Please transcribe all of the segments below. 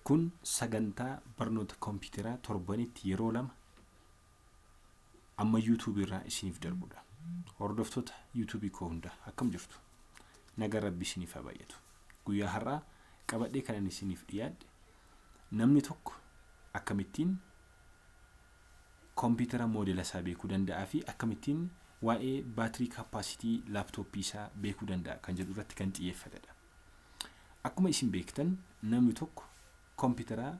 Kun sagantaa barnoota kompiitaraa torbanitti yeroo 2 amma YouTubeii irraa isiniif darbudha. Hordoftoota YouTubeii koo hunda, akkam jirtu? Nagaa Rabbi isiniif haa baay'atu. Guyyaa har'aa qabadhee kan inni isiniif dhiyaadhe namni tokko akkamittiin kompiitara moodela isaa beekuu danda'aa fi akkamittiin waa'ee battery capacity laaptooppii isaa beekuu danda'a kan jedhu irratti kan xiyyeeffatedha. Akkuma isin beektan, namni tokko kompiitara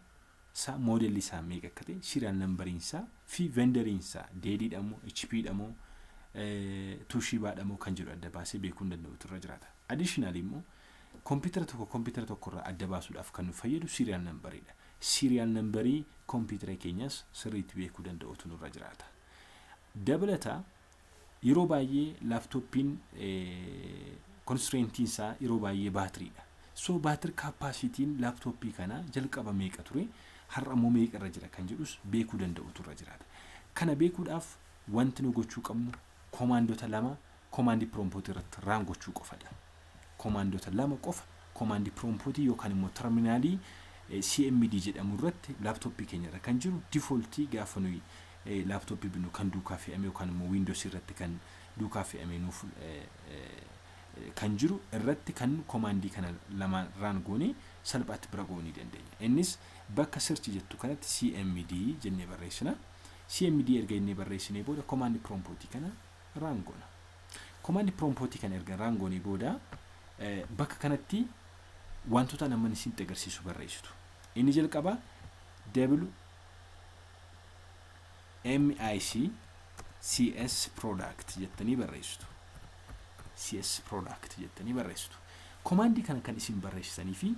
isaa moodelli isaa meeqa akka ta'e, serial numberiin isaa fi vendoriin isaa Delliidha moo, HPdha moo, Toshibaadha moo kan jedhu adda baasee beekuu hin danda'utu irra jiraata. Additionally immoo kompiitara tokko kompiitara tokkorraa adda baasuudhaaf kan nu fayyadu serial numberiidha. Serial numberii kompiitara keenyas sirriitti beekuu danda'utu nurra jiraata. Dabalataa yeroo baay'ee laaptooppiin constraintiin isaa yeroo baay'ee baatiriidha. So battery capacityn laaptooppii kanaa jalqaba meeqa ture, har'a immoo meeqa irra jira kan jedhus beekuu danda'utu irra jiraata. Kana beekuudhaaf wanti nu gochuu qabnu commandota lama command promptii irratti run gochuu qofadha. Commandota lama qofa command promptii yookaan immoo terminalii CMD jedhamu irratti laaptooppii keenya irra kan jiru, defaultii gaafa nuyi laaptooppii binnu kan duukaa fe'ame yookaan immoo Windows irratti kan duukaa fe'ame nuuf kan jiru irratti kan commandii kana lamaan run goonee salphaatti bira ga'uu ni dandeenya. Innis bakka search jettu kanatti CMD jennee barreessina. CMD erga inni barreessinee booda command promptii kana run goona. Command promptii kana erga run goonee booda bakka kanatti wantoota namni isinitti agarsiisu barreessitu. Inni jalqabaa WMIC CS product jettanii barreessitu. CS product jettanii barreessitu. Commandii kana kan isin barreessitanii fi,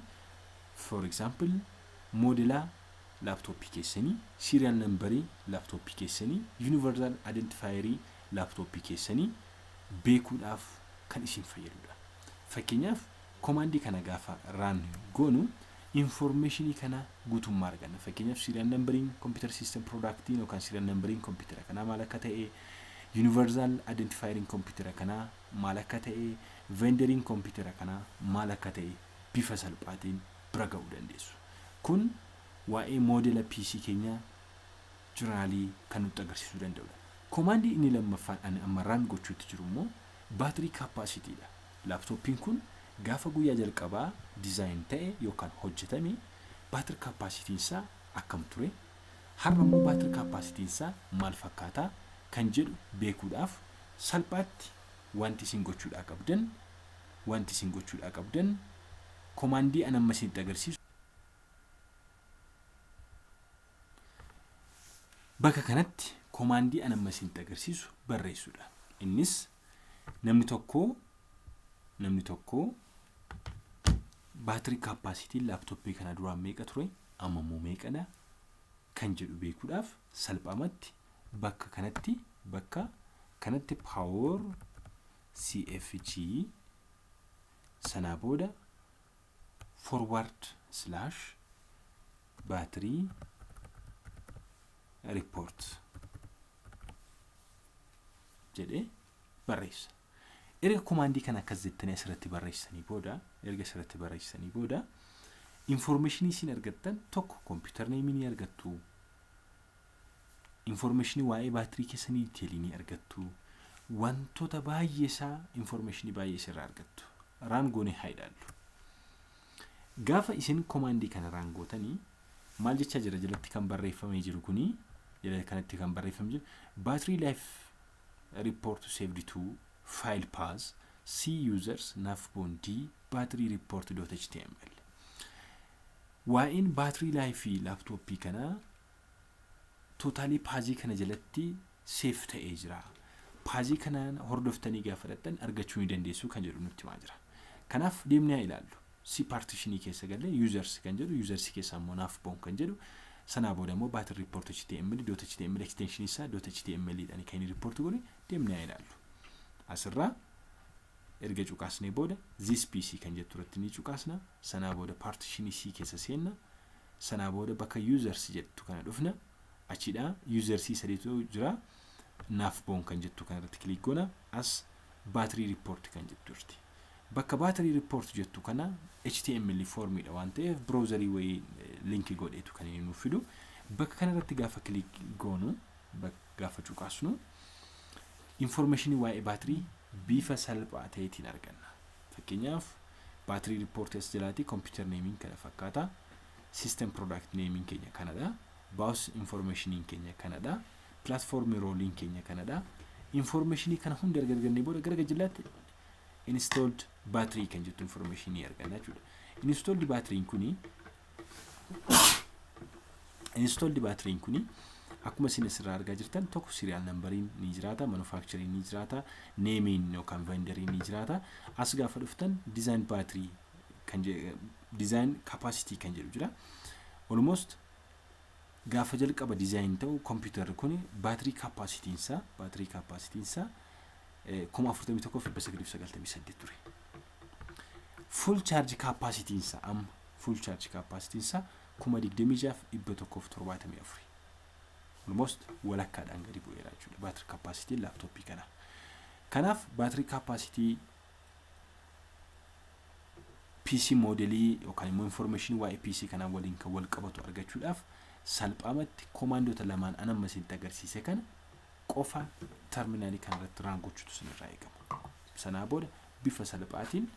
for example, moodelaa laaptooppii keessanii, serial numberii laaptooppii keessanii, universal identifierii laaptooppii keessanii beekuudhaaf kan isin fayyadudha. Fakkeenyaaf, commandii kana gaafa run goonu informationii kana guutummaa arganna. Fakkeenyaaf, serial numberiin computer system productiin yookaan serial numberiin kompiitara kanaa maal akka ta'e, universal identifieriin kompiitara kanaa maal akka ta'e, vendoriin kompiitara kanaa maal akka ta'e bifa salphaatiin bira ga'uu dandeessu. Kun waa'ee moodela PC keenyaa jiraalii kan nutti agarsiisuu danda'udha. Commandii inni lammaffaan ani amma run gochuutti jiru immoo battery capacitydha. Laaptooppiin kun gaafa guyyaa jalqabaa design ta'e yookaan hojjetame battery capacityn isaa akkam ture, har'a immoo battery capacityn isaa maal fakkaataa kan jedhu beekuudhaaf salphaatti wanti isin gochuudhaa qabdan commandii an amma isinitti agarsiisu bakka kanatti commandii an amma isinitti agarsiisu barreessuudha. Innis namni tokko battery capacityn laaptooppii kana duraan meeqa ture, amma immoo meeqadha kan jedhu beekuudhaaf salphaamatti bakka kanatti power CFG, sanaa booda forward slash battery report jedhee barreessa. Erga commandii kana akkas jettanii asirratti barreessanii booda, erga asirratti barreessanii booda, informationii isin argattan tokko computer nameii ni argattu. Informationii waa'ee baatirii keessanii detailii ni argattu. Wantoota baay'ee isaa, informationii baay'ee isirraa argattu. Run goonee haa ilaallu. Gaafa isin commandii kana run gootanii maal jechaa jira? Jalatti kan barreeffamee jiru kuni, jala kanatti kan barreeffamee jiru, battery life report saved to file path C users nafbondii battery report html. Waa'een battery lifeii laaptooppii kanaa totalii pathii kana jalatti save ta'ee jira. Pathii kanaan hordoftanii gaafa fudhattan argachuu ni dandeessu kan jedhu nutti himaa jira. Kanaaf deemnee haa ilaallu. C partitionii keessa galee users kan jedhu, users keessa immoo naafboon kan jedhu, sanaa booda immoo battery report html dot html, extension isaa dot html dhaan kan inni report godhe deemnee haa ilaallu. Asirraa erga cuqaasnee booda this PC kan jettu irratti ni cuqaasna. Sanaa booda partitionii C keessa seenna. Sanaa booda bakka users jettu kana dhufna. Achidha usersii sadiitu jira. Naafboon kan jettu kana irratti click goona. As battery report kan jettu jirti. Bakka battery report jettu kana HTML formiidha waan ta'eef browserii wayii Linkii godheetu kan inni nuuf fidu. Bakka kanarratti gaafa click goonu, gaafa cuqaasnu, informationii waa'ee baatirii bifa salphaa ta'eetiin arganna. Fakkeenyaaf, battery reportii as jalaati computer nameiin kana fakkaata. System product nameiin keenya kanadha. BIOS informationiin keenya kanadha. Platform roleiin keenya kanadha. Informationii kana hunda erga argannee booda gara gajjallaatti installed battery kan jettu informationii arganna jechuudha. Installed batteryin kuni akkuma isin asirraa argaa jirtan tokko serial numberiin ni jiraata, manufacturing ni jiraata, nameiin yookaan vendoriin ni jiraata. As gaafa dhuftan design battery kan design capacity kan jedhu jira. Almost gaafa jalqaba design ta'u kompiitarri kun battery capacityiinsaa 41,998 ture. Full charge capacityiinsaa amma full charge capacityiinsaa 26,174. Almost walakkaadhaan gadi bu'eera jechuudha battery capacityin laaptooppii kanaa. Kanaaf battery capacity PC modelii yookaan immoo information waa'ee PC kanaa waliin kan wal qabatu argachuudhaaf salphaamatti commandoota lamaan an amma isinitti agarsiise kana qofa terminalii kanarratti run gochuutu isinirraa eegama. Sanaa booda bifa salphaatiin,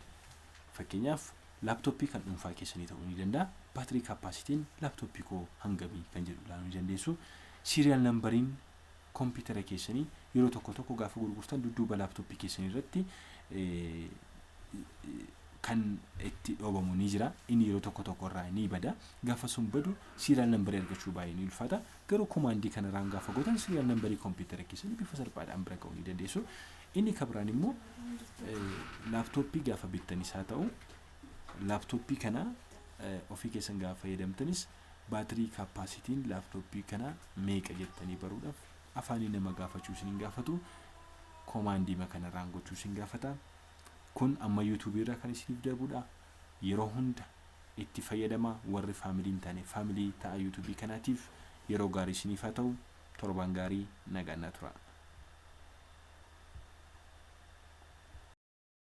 fakkeenyaaf, laaptooppii kan dhuunfaa keessanii ta'uu ni danda'a. Battery capacityin laaptooppii koo hangamii kan jedhu ilaaluu ni dandeessu. Serial numberiin kompiitara keessanii yeroo tokko tokko gaafa gurgurtan dudduuba laaptooppii keessanii irratti kan itti dhoobamu ni jira. Inni yeroo tokko tokko irraa ni bada. Gaafa sun badu serial numberii argachuu baay'ee ni ulfaata. Garuu commandii kana run gaafa gootan serial numberii kompiitara keessanii bifa salphaadhaan bira ga'uu ni dandeessu. Inni kan biraan immoo laaptooppii gaafa bittanis haa ta'u, laaptooppii kana ofii keessan gaafa fayyadamtanis, battery capacityin laaptooppii kana meeqa jettanii baruudhaaf afaanii nama gaafachuu isin hin gaafatu. Commandii kana run gochuu isin gaafata. Kun amma YouTubeii irraa kan isiniif darbudha. Yeroo hunda itti fayyadamaa. Warri family hin taane family ta'a YouTubeii kanaatiif. Yeroo gaarii isiniif haa ta'u. Torbaan gaarii, nagaan naa tura.